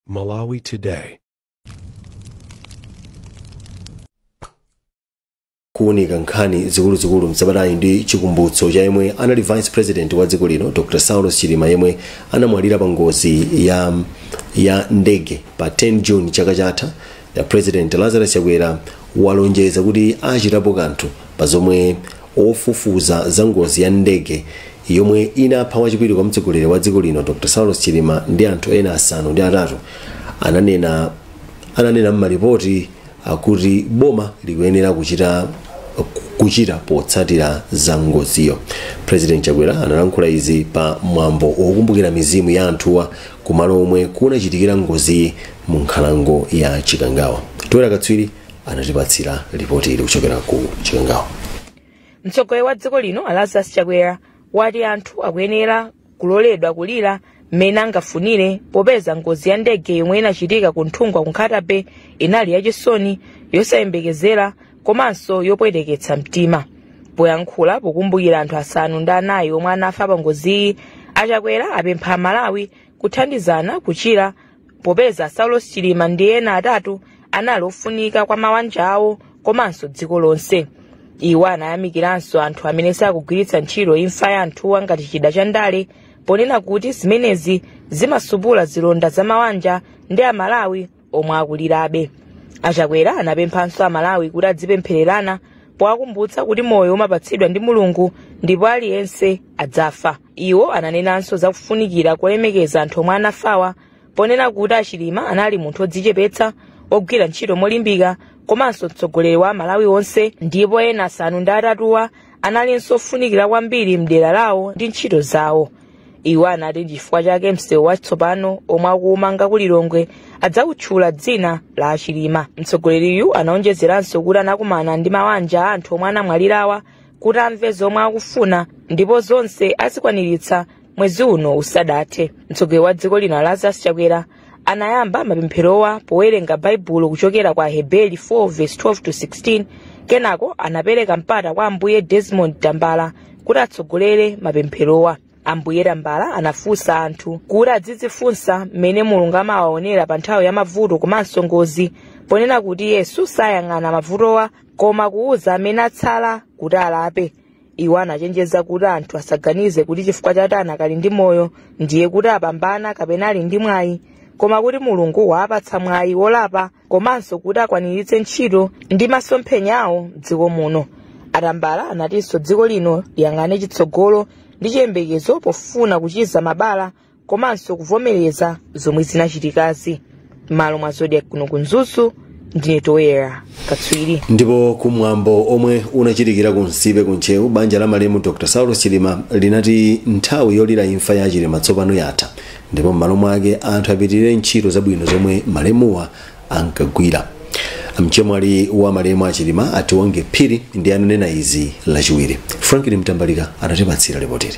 Malawi Today. Kuunika nkhani zikuluzikulu msabatayi ndi chikumbutso cha yemwe anali vice president wa dziko lino, Dr Saulos Chilima, yemwe anamwalira pa ngozi ya ndege pa 10 June chaka chatha. The President Lazarus Chakwera walonjeza kuti achitapo kanthu pa zomwe ofufuza za ngozi ya ndege yomwe inapha wachiwiri kwa mtsogoleri wa dziko lino, Dr Saulos Chilima, ndi anthu ena 8 ananena m'malipoti akuti boma likuyenera kuchita potsatira za ngoziyo. President Chakwera analankhula izi pa mwambo wokumbukira mizimu ya anthuwa kumalo omwe kunachitikira ngozi mu nkhalango ya Chikangawa. Toera Katswiri anatipatsira ripoti ili kuchokera ku Chikangawa. Mtsogoleri wa dziko lino Lazarus Chakwera wati anthu akuyenera kuloledwa kulira mmene angafunire, popeza ngozi ya ndege yomwe inachitika ku Nthungwa ku Nkhata Bay inali yachisoni, yosayembekezera komanso yopweteketsa mtima. Poyankhula pokumbukira anthu 9 omwe anafa pa ngoziyi, aChakwera apempha Amalawi kuthandizana kuchira, popeza Saulos Chilima ndi ena 3 anali ofunika kwa mabanja awo komanso dziko lonse. Iwo anayamikiranso anthu amene sakugwiritsa ntchito imfa ya anthuwa ngati chida cha ndale, ponena kuti zimenezi zimasupula zilonda za mabanja ndi Amalawi omwe akulirabe. Achakwera anapemphanso Amalawi kuti adzipemphererana, powakumbutsa kuti moyo umapatsidwa ndi Mulungu ndipo aliyense adzafa. Iwo ananenanso zakufunikira kulemekeza anthu omwe anafawa, ponena kuti aChilima anali munthu odzichepetsa, ogwira ntchito molimbika komanso mtsogoleri wa Malawi onse, ndipo ena 8 analinso ofunikira kwambiri mdera lawo ndi ntchito zawo. Iwo anati chifukwa chake msewu watsopano omwe akuwumanga ku Lilongwe adzawutchula dzina la aChilima. Mtsogoleriyu anaonjezeranso kuti anakumana ndi mabanja a anthu omwe anamwalirawa kuti amve zomwe akufuna, ndipo zonse azikwaniritsa mwezi uno usadathe. Mtsogoleri wa dziko lino Lazarus Chakwera anayamba mapempherowa powerenga Baibulo kuchokera kwa Aheberi 4:12-16. Kenako anapereka mpata kwa Ambuye Desmond Tambala kuti atsogolere mapempherowa. Ambuye Tambala anafunsa anthu kuti adzidzifunsa mmene Mulungu amawaonera pa nthawi ya mavuto komanso ngozi, ponena kuti Yesu sayang'ana mavutowa koma kuwuza amene atsala kuti alape. Iwo anachenjeza kuti anthu asaganize kuti chifukwa chati anakali ndi moyo ndiye kuti apambana kapena ali ndi mwayi, koma kuti Mulungu waapatsa mwayi wolapa komanso kuti akwaniritse ntchito ndi masomphenya awo m'dziko muno. Atambala anatinso dziko lino liyang'ane chitsogolo ndi chiyembekezo pofuna kuchiza mabala komanso kuvomereza zomwe zinachitikazi. M'malo mwa Zodiak kuno ku Mzuzu, ndine Toera Katswiri. Ndipo kumwambo omwe unachitikira ku Nsipe ku Ntcheu, banja la malemu Dr Saulos Chilima linati nthawi yolira imfa ya Chilima tsopano yatha, ndipo m'malo mwake anthu apitirire ntchito zabwino zomwe malemuwa ankagwira. Mchemwali wa malemu a Chilima, Atiwonge Phiri, ndi ananena izi Lachiwiri. Franklin Mtambalika anatipatsira ripoteri.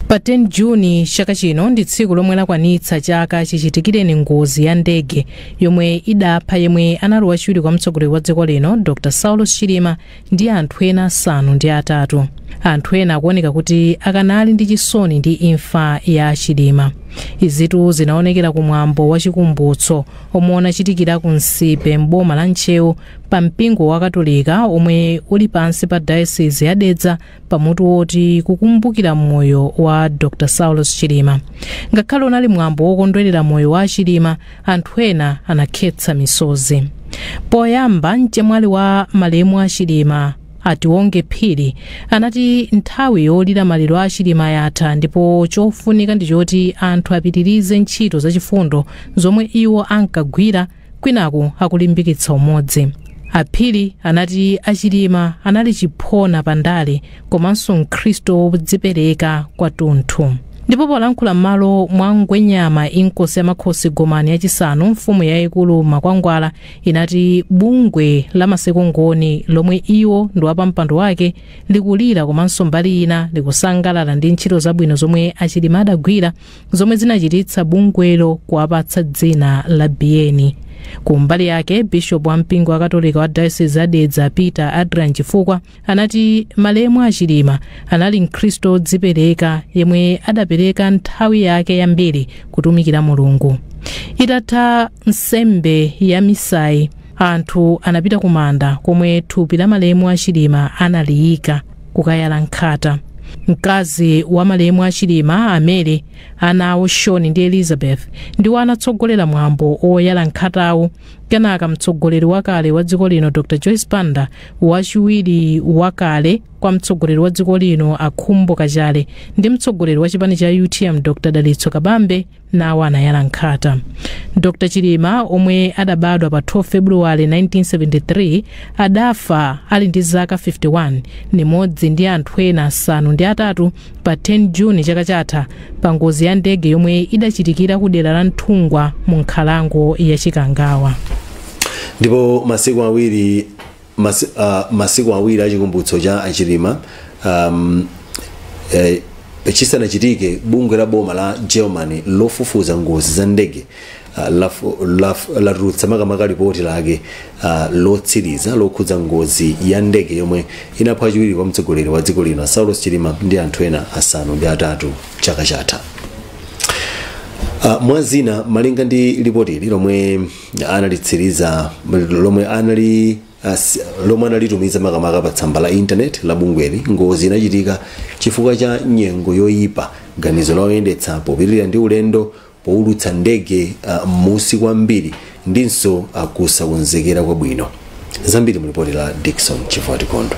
Pa 10 Juni chaka chino ndi tsiku lomwe lakwanitsa chaka chichitikireni ngozi ya ndege yomwe idapha yemwe anali wachiwiri kwa mtsogoleri wa dziko lino, Dr Saulos Chilima, ndi anthu ena 8. Anthu ena akuoneka kuti akanali ndi chisoni ndi imfa ya Chilima. Izitu zinaonekera kumwambo wa chikumbutso omwe unachitikira ku Nsipe m'boma la Ntcheu pa mpingo wa Katolika omwe uli pansi pa Diocese ya Dedza, pamutu woti kukumbukira moyo wa Dr Saulos Chilima. Ngakhale unali mwambo wokondwerera moyo wa Chilima, anthu ena anakhetsa misozi. Poyamba, mchemwali wa malemu a Chilima, Atiwonge Phiri, anati nthawi yolira maliro a Chilima yatha, ndipo chofunika ndi choti anthu apitirize ntchito zachifundo zomwe iwo ankagwira, kwinaku akulimbikitsa umodzi. Aphiri anati aChilima anali chiphona pandale komanso mkhristu wodzipereka kwathunthu. Ndipo polankhula m'malo mwa Ngwenyama Inkosi ya Makhosi Gomani yachisanu, mfumu yayikulu Makwangwala, inati bungwe la Maseko Ngoni lomwe iwo ndi wapampando wake likulira komanso mbali ina likusangalala ndi ntchito zabwino zomwe aChilima adagwira, zomwe zinachititsa bungwelo kuwapatsa dzina la Biyeni. Kumbali yake, bishop wa mpingo wa Katolika wa Diocese ya Dedza, Peter Adrian Chifukwa, anati malemu Achilima anali mkhristu odzipereka yemwe adapereka nthawi yake yambiri kutumikira Mulungu. Itatha nsembe ya misayi, anthu anapita kumanda komwe thupi la malemu Achilima analiyika kukayala nkhata. Mkazi wa malemu Achilima, Amere, ana awo Shoni ndi Elizabeth ndiwo anatsogolera mwambo oyala nkhatawo. Kenaka mtsogoleri wakale wa dziko lino Dr Joyce Banda, wachiwiri wakale kwa mtsogoleri wa dziko lino Akhumbo Kachale ndi mtsogoleri wa chipani cha UTM Dr Dalitso Kabambe nawo anayala nkhata. Dr Chilima, omwe adabadwa pa 12 Februwale 1973, adafa ali ndi zaka 51 limodzi ndi anthu ena 8 pa 10 Juni chaka chatha pa ngozi ya ndege yomwe idachitikira ku dera la Nthungwa mu nkhalango ya Chikangawa. Ndipo masiku awiri achikumbutso cha Achilima chisanachitike, bungwe la boma la Germany lofufuza ngozi za ndege latulutsa makamaka ripoti lake lotsiriza lokhudza ngozi ya ndege yomwe inapha wachiwiri kwa mtsogoleri wa dziko lino Saulos Chilima ndi anthu ena 8 chaka chatha. Mwazina, malinga ndi ripotili lomwe analitsiriza, lomwe analitumiza makamaka pa tsamba la internet la bungweli, ngozi inachitika chifukwa cha nyengo yoyipa, ganizo la oyendetsa popitirira ndi ulendo powulutsa ndege m'musi kwambiri, ndinso kusakonzekera kwabwino. Zambiri mulipoti la Dickson Chifuatikondo.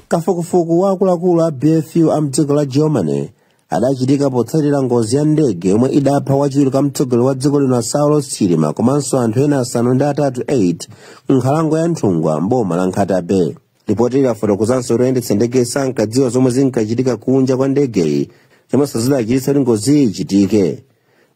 Kafukufuku wa akuluakulu a BFU a mdziko la Germany adachitika potsatira ngozi ya ndege yomwe idapha wachiwiri kwa mtsogoleri wa dziko lino Saulos Chilima komanso anthu ena 8 8 nkhalango ya Nthungwa mboma la Nkhata Bay. Ripoti lafotokozanso kuti oyendetsa ndege sankadziwa zomwe zinkachitika kunja kwa ndegeyi, zomwenso zidachititsa kuti ngoziyi ichitike.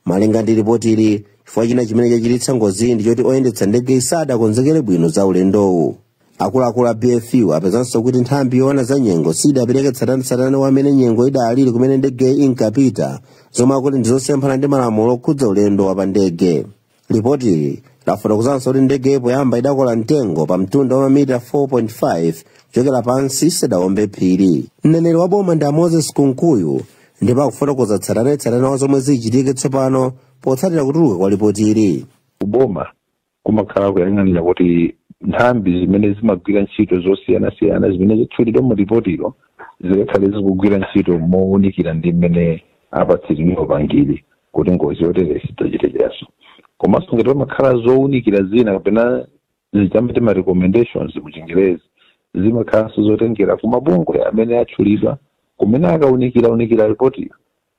Malinga ndi ripotili, chifukwa china chimene chachititsa ngoziyi ndi choti oyendetsa ndegeyi sadakonzekere bwino za ulendowu. Akuluakulu a BFU apezanso kuti nthambi yoona za nyengo sidapereke tsatanetsatane wa amene nyengo idalili kumene ndegeyi inkapita, zomwe akuti ndizosemphana ndi malamulo okhudza ulendo wa pa ndege. Ripotili lafotokozanso kuti ndegeyi poyamba idakola mtengo pa mtunda wa mamita 4.5 kuchokera pansi isadawombe phiri. Mneneri wa boma ndi a Moses Kunkuyu ndipo akufotokoza tsatanetsatane wa zomwe zichitike tsopano potsatira kutuluka kwa ripotili. Kuboma kumakhala kuyang'anira kuti nthambi zimene zimagwira ntchito zosiyanasiyana zimene zitchulidwa mu ripotilo zikakhale zikugwira ntchito mowunikira ndi mmene apatsiridwe pangiri kuti ngozi yotere isidzachitikenso. Komanso ngati pamakhala zowunikira zina kapena zichambiti ma recommendations mu Chingerezi, zimakhalanso zotengera ku mabungwe amene atchulidwa, kumene akawunikira unikira ripotiyo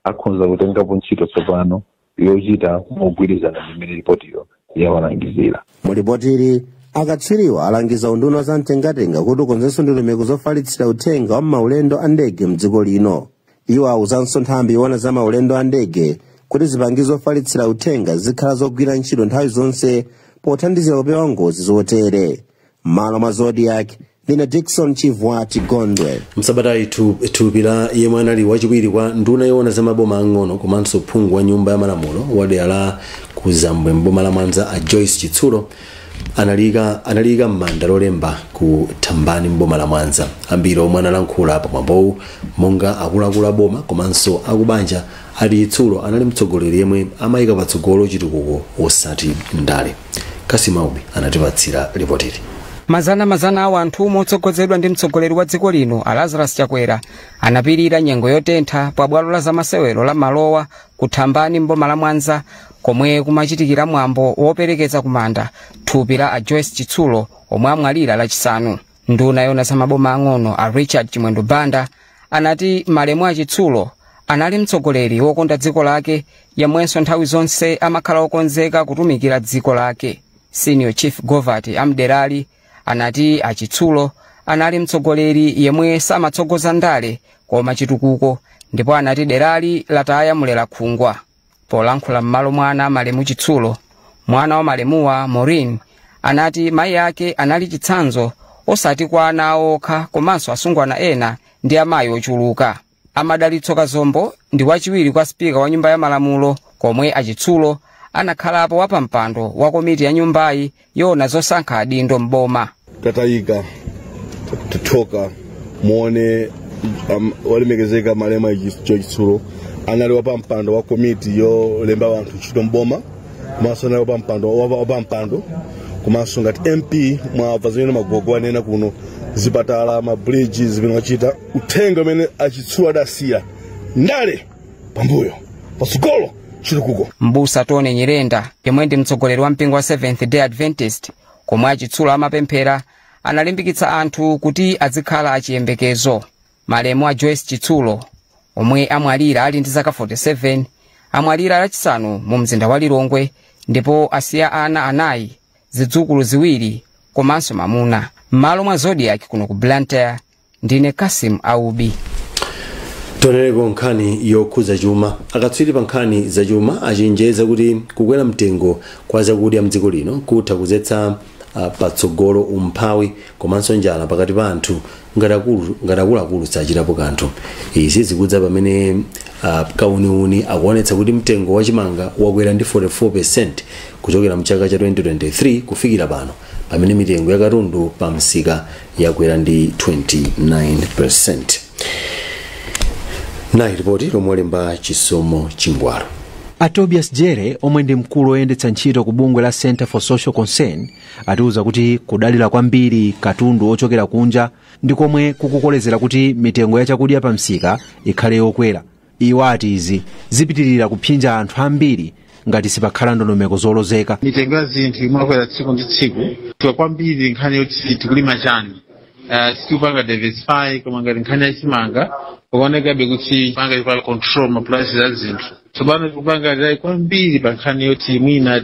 akhonza kutengapo ntchito tsopano yochita mogwirizana ndi mmene ripotiyo yawalangizira. Mu ripotili, akatswiriwa alangiza unduna za mtengatenga kuti ukonzenso ndondomeko zofalitsira uthenga wa maulendo a ndege mdziko lino. Iwo awuzanso nthambi yoona za maulendo a ndege kuti zipangizo zofalitsira uthenga zikhala zogwira ntchito nthawi zonse pothandizira kupewa ngozi zotere. M'malo mwa Zodiac, ndine Dickson Chivwati Gondwe. Msabatayi thupi la yemwe anali wachiwiri kwa nduna yoona za maboma ang'ono komanso phungu wa nyumba ya malamulo wa dera la Kuzambwe mboma la Mwanza, a Joyce Chitsulo, analiyika m'manda Lolemba ku Thambani mboma la Mwanza. Ambiri omwe analankhula pamwambowu, monga akuluakulu aboma komanso akubanja, ati Chitsulo anali mtsogoleri yemwe amayika patsogolo chitukuko osati ndale. Kasimaubi anatipatsira ripotili. Mazana a anthu motsogozedwa ndi mtsogoleri wa dziko lino a Lazarus Chakwera anapirira nyengo yotentha pabwalo la zamasewero la Malowa ku Thambani mboma la Mwanza, komwe kumachitikira mwambo woperekeza kumanda thupi la a Joyce Chitsulo omwe amwalira Lachisanu. Nduna yoona za maboma ang'ono a Richard Chimwendo Banda anati malemu a Chitsulo anali mtsogoleri wokonda dziko lake yemwenso nthawi zonse amakhala okonzeka kutumikira dziko lake. Senior Chief Govert amderali anati achitsulo anali mtsogoleri yemwe samatsogoza ndale koma chitukuko, ndipo anati derali lataya mulera khungwa. Polankhula m'malo mwana malemu Chitsulo, mwana wa malemuwa Maureen anati mayi ake anali chitsanzo osati kwa ana okha komanso asungwana ena ndi amayi ochuluka. Amadalitso Kazombo ndi wachiwiri kwa spika wa nyumba ya malamulo komwe achitsulo anakhalapo wapampando wa komiti ya nyumbayi yona zosankha adindo m'boma. Tatayika, tathoka muone walemekezeka malemu a Chitsulo anali wapampando wa komiti yolemba anthu ntchito mboma, komanso anali wapampando komanso ngati MP. Mwamva zimene magogo anena kuno, zipatala, mabridge zimene wachita. Uthenga umene achitsulo adasiya, ndale pambuyo, patsogolo chitukuko. Mbusa Tony Nyirenda, yemwe ndi mtsogoleri wa mpingo wa Seventh Day Adventist komwe achitsulo amapemphera, analimbikitsa anthu kuti azikhala achiyembekezo. Malemu a Joyce Chitsulo, omwe amwalira ali ndi zaka 47, amwalira Lachisanu mu mzinda wa Lilongwe ndipo asiya ana anayi, zidzukulu ziwiri komanso mamuna. M'malo mwa Zodiak kuno ku Blantyre, ndine Kasim Aubi. Tonereko nkhani yokhudza chuma. Akatswiri pa nkhani zachuma achenjeza kuti kukwera mtengo kwa zakudya mdziko lino kutha kudzetsa patsogolo umphawi komanso njala pakati pa anthu ngati akuluakulu sachitapo kanthu. Izi zikudza pamene kauniuni akuonetsa kuti mtengo wa chimanga wakwera ndi 44% kuchokera mchaka cha 2023 kufikira pano, pamene mitengo ya katundu pa msika yakwera ndi 29%. Nayi ripoti lomwe walemba Chisomo Chingwalo. A Tobias Jere, omwe ndi mkulu oyendetsa ntchito ku bungwe la Center for Social Concern, atiuza kuti kudalira kwambiri katundu ochokera kunja ndi komwe kukukolezera kuti mitengo ya chakudya pa msika ikhale yokwera. Iwo ati izi zipitirira kupsinja anthu ambiri ngati sipakhala ndondomeko zolozeka. Mitengo ya zinthu imakwera tsiku ndi tsiku. Tuka kwambiri nkhani yoti tikulima chani, sitikupanga diversify, koma ngati nkhani yachimanga ukuonekabe kuti panga pa control ma prices a zinthu. Tsopano tikupanga rely kwambiri pa nkhani yoti mwina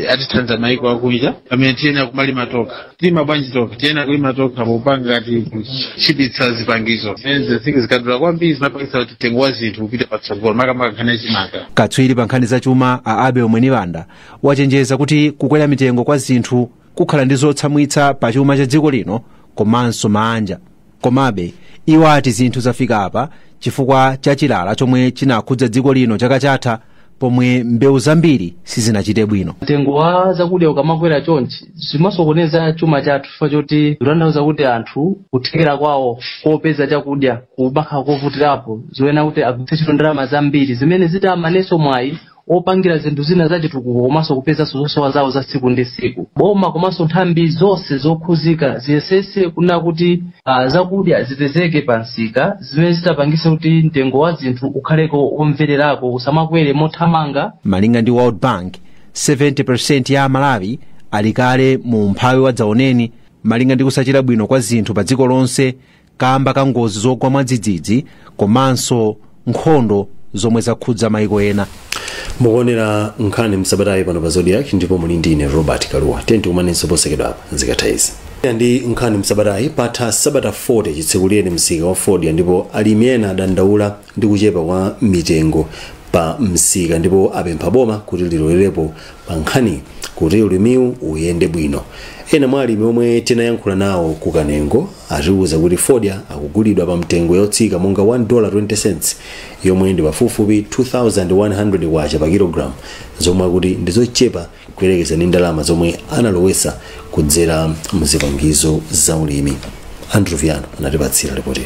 atithandiza maiko akunja, pamene tiyena kumalima tokha. Tilima bwanji tokha? Tiyena kulima tokha popanga ngati kuchipitsa zipangizo zimene zinthu zikadula kwambiri, zimapangitsa kuti mtengo wa zinthu upite patsogolo, makamaka nkhani yachimanga. Katswiri pa nkhani zachuma a Abel Mwenibanda wachenjeza kuti kukwera mitengo kwa zinthu kukhala ndi zotsamwitsa pa chuma cha dziko lino komanso maanja. Komabe iwo ati zinthu zafika apa chifukwa cha chilala chomwe chinakhudza dziko lino chaka chatha, pomwe mbewu zambiri sizinachite bwino. Mtengo wa zakudya ukamakwera chonchi, zimasokoneza chuma chathu, chifukwa choti zikutanthauza kuti anthu kuthekera kwawo kopeza chakudya kumakhala kovutirapo, zoyena kuti agwiritse ntchito ndalama zambiri zimene zitamanenso mwayi opangira zinthu zina zachitukuko komanso kupezanso zosowa zawo za tsiku ndi tsiku. Boma komanso nthambi zonse zokhuzika ziyesese kuna kuti zakudya zipezeke pa msika, zimene zitapangise kuti mtengo wa zinthu ukhaleko omvererako, usamakwere mothamanga. Malinga ndi World Bank, 70% ya Amalawi ali kale mu umphawi wa dzaoneni, malinga ndi kusachita bwino kwa zinthu pa dziko lonse kamba ka ngozi zogwa mwadzidzidzi komanso nkhondo zomwe zakhudza maiko ena. Mukuonera nkhani msabatayi pano pa Zodiak ndipo muli ndi ine Robert Kaluwa. Tenti kumanenso posachedwa apa zikatha izi. Ndi nkhani msabatayi. Patha sabata 40 chitsekulire msika wa fodya, ndipo alimi ena adandaula ndi kuchepa kwa mitengo pa msika ndipo apempha boma kuti lilolerepo pa nkhani kuti ulimiwu uyende bwino. Ena mwa alimi omwe tinayankhula nawo ku Kanengo atiwuza kuti fodya akugulidwa pa mtengo yotsika monga $1.20, yomwe ndi pafupifupi 2100 kwacha pa kilogram, zomwe akuti ndizochepa kuyerekeza ndi ndalama zomwe analowesa kudzera mzipangizo za ulimi. Andrew Viano anatipatsira ripoti.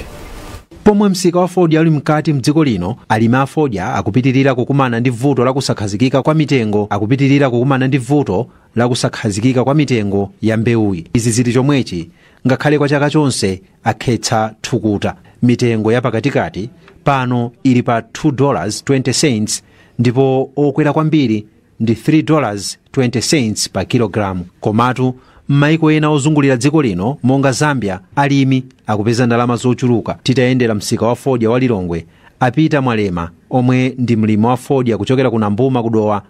Pomwe msika wa fodya uli mkati mdziko lino, alimi a fodya akupitirira kukumana ndi vuto la kusakhazikika kwa mitengo akupitirira kukumana ndi vuto la kusakhazikika kwa mitengo ya mbewuyi. Izi zili chomwechi ngakhale kwa chaka chonse akhetsa thukuta. Mitengo ya pakatikati pano ili pa $2.20 ndipo okwera kwambiri ndi $3.20 pa kilogramu. Komatu m'maiko ena ozungulira dziko lino monga Zambia, alimi akupeza ndalama zochuluka. Titayendera msika wa fodya wa Lilongwe, apita Mwalema, omwe ndi mlimi wa fodya kuchokera ku Nambuma kudowa,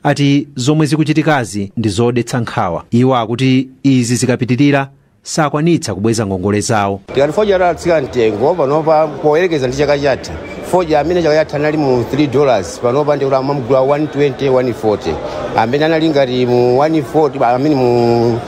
ati zomwe zikuchitikazi ndi zodetsa nkhawa. Iwo akuti izi zikapitirira sakwanitsa kubweza ngongole zawo. Tikati fodya atatsika mtengo panopa poyerekeza ndi chaka chatha, fodya amene chaka chatha anali mu $3, panopa ndi kuti amamugula 120, 140. Amene anali ngati mu 140, amene mu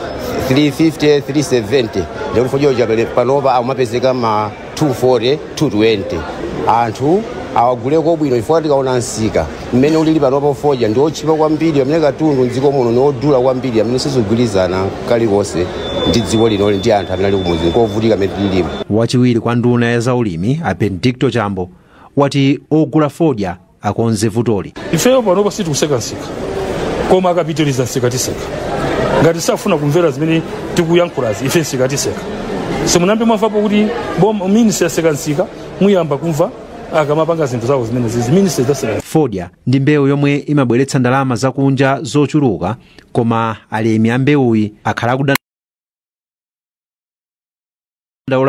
350, 370, ndikuti fodya uja panopa amapezeka ma 240, 220. Anthu Awaguleko bwino chifukwa tikaona msika mmene ulili panopo fodya ndi otchipa kwambiri, amene katundu mdziko muno ni odula kwambiri, amene sizigwirizana kalikonse ndi dziko linoli ndi anthu amene ali kumudzi nkovutika amene tililimo. Wachiwiri kwa nduna ya zaulimi a Benedicto Chambo wati ogula fodya akonze vutoli. Ifeyo panopo sitikuseka msika, koma akapitiriza msika tiseka. Ngati safuna kumvera zimene tikuyankhulazi, ife msika tiseka. Simunambe mwamvapo kuti ministry yaseka msika, muyamba kumva akamapanga zinthu zawo zimene zizi ministry zaseka. Fodya ndi mbewu yomwe imabweretsa ndalama zakunja zochuluka, koma alimi a mbewuyi akhala akudandaula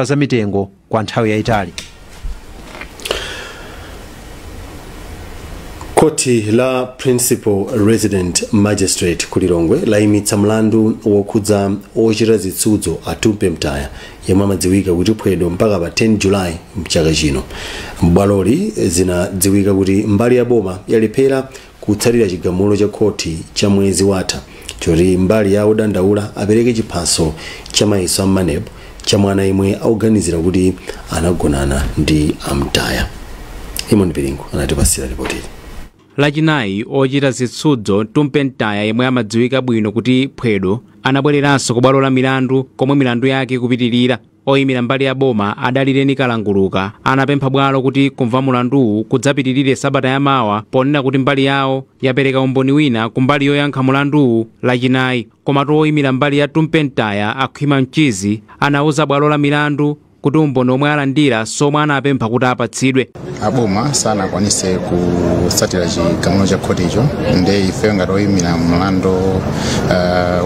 za mitengo kwa nthawi yayitali. Koti la Principal Resident Magistrate ku Lilongwe layimitsa mlandu wokhudza ochita zitsudzo a Tumpe Mtaya yemwe amadziwika kuti Phwedo mpaka pa 10 July mchaka chino. M'bwaloli zinadziwika kuti mbali ya boma yalephera kutsatira chigamulo cha khoti cha mwezi watha choti mbali ya odandaula apereke chiphaso cha mayeso a MANEB cha mwana yemwe akuganizira kuti anagonana ndi amtaya. Imoni Piringo anatipasira ripoti. Lachinayi ochita zitsudzo Tumpe Mtaya yemwe amadziwika bwino kuti Phwedo anabwereranso ku bwalo la milandu komwe milandu yake kupitirira. Oyimira mbali ya boma adalireni Kalanguluka anapempha bwalo kuti kumva mulanduwu kudzapitirire sabata yamawa, ponena kuti mbali yawo yapereka umboni wina kumbali yoyankha mulanduwu lachinayi. Komatu oyimira mbali ya Tumpe Mtaya Akhwima Mchizi anauza bwalo la milandu kuti umboni omwe alandira somwe anapempha kuti apatsidwe. Aboma sanakwanise kutsatira chigamulo cha khoticho, nde ife ngati oyimira mlandu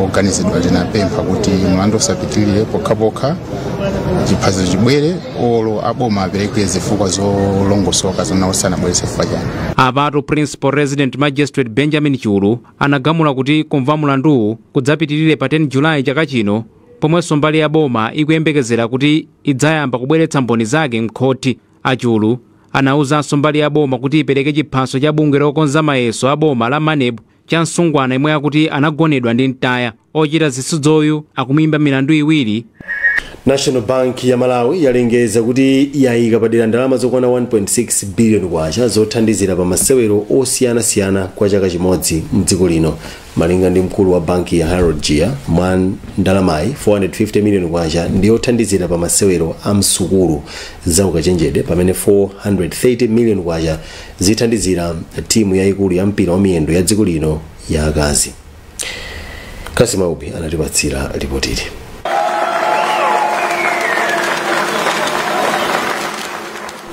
oganizidwa tinapempha kuti mlandu usapitirire pokhapokha chiphaso chibwere olo aboma apereke zifukwa zolongosoka zona osanabweretse chifukwa chani. Apatu Principal Resident Magistrate Benjamin Chulu anagamula kuti kumva mlanduwu kudzapitirire pa 10 Julayi chaka chino, pomwenso mbali ya boma ikuyembekezera kuti idzayamba kubweretsa mboni zake mkhoti. Achulu anauzanso mbali ya boma kuti ipereke chiphaso cha bungwe lokonza mayeso a boma la MANEB cha msungwana imwe yakuti anagonedwa ndi Mtaya. Ochita zisudzoyu akumimba milandu iwiri. National Bank ya Malawi yalengeza kuti yayika padera ndalama zokwana 1.6 billion kwacha zothandizira pa masewero osiyanasiyana kwa chaka chimodzi mdziko lino. Malinga ndi mkulu wa banki ya Harold Gia, mwa ndalamayi 450 million kwacha ndi yothandizira pa masewero a msukulu za ukachenjede, pamene 430 million kwacha zithandizira timu yayikulu ya mpira wa miyendo ya dziko lino ya akazi. Kasimaubi anatipatsira ripotili.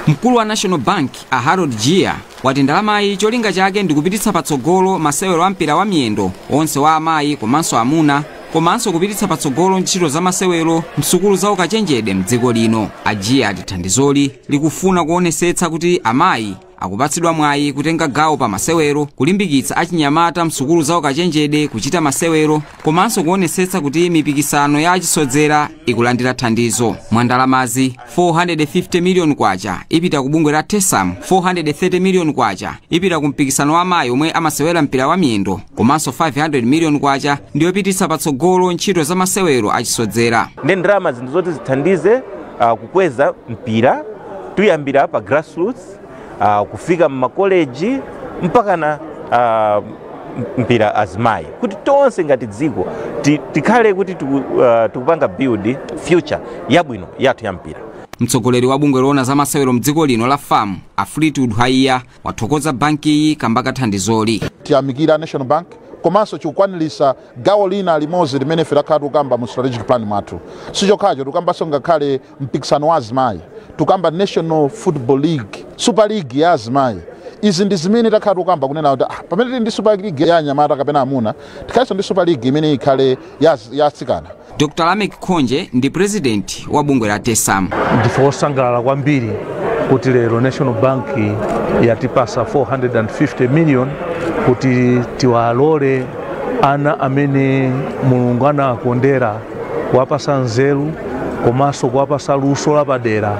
Mkulu wa National Bank a Harold Gia wati ndalamayi cholinga chake ndikupititsa patsogolo masewero a mpira wa miyendo onse wa amayi komanso amuna, komanso kupititsa patsogolo ntchito za masewero msukulu za ukachenjede mdziko lino. A Gia ati thandizoli likufuna kuonesetsa kuti amayi akupatsidwa mwayi kutenga gawo pa masewero, kulimbikitsa achinyamata msukulu za ukachenjede kuchita masewero, komanso kuonesetsa kuti mipikisano ya achisodzera ikulandira thandizo. Mwa ndalamazi 450 million kwacha ipita ku bungwe la TESAM, 430 million kwacha ipita ku mpikisano wa amayi omwe amasewera mpira wa miyendo, komanso 500 million kwacha ndiyopititsa patsogolo ntchito za masewero achisodzera. Ndi ndalama zinthu zoti zithandize kukweza mpira tuyambira pa grassroots kufika mmakoleji mpaka na mpira azimayi, kuti tonse ngati dziko tikhale kuti tikupanga build future yabwino yathu ya mpira. Mtsogoleri wa bungwe loona za masewero mdziko lino la FAM a Fleetwood Haiya wathokoza banki kamba kathandizoli. Tiyamikira National Bank komanso chikukwanilisa gawo lina limodzi limene ife takhala tikukamba mu strategic plan mwathu. Sichokhacho tikambanso ngakhale mpikisano wa azimayi, tukamba National Football League, Super League ya azimayi. Izi ndi zimene takhala tikukamba kunena kuti pamene tili ndi Super League ya anyamata kapena amuna, tikhalenso ndi Super League imene ikhale ya atsikana. Dr. Lamek Khonje ndi president wa bungwe la TESAM. Ndife osangalala kwambiri kuti lero National Bank yatipasa 450 million kuti tiwalole ana amene Mulungu anawakondera kuwapasa nzeru komanso kuwapasa luso lapadera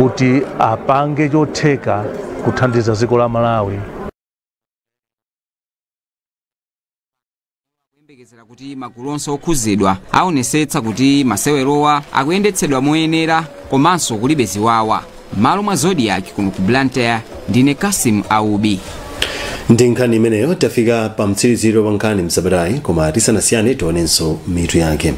kuti apange chotheka kuthandiza dziko la Malawi. Kuyembekezera kuti magulu onse okhuzidwa aonesetsa kuti masewerowa akuyendetsedwa moyenera komanso kulibe ziwawa. Malo mwa Zodiac kuno ku Blantyre, Ndine Kasim Aubi. Ndi nkhani imeneyo tafika pa mtsiriziro pa nkhani msabatayi, koma tisanasiyane tionenso mitu yake.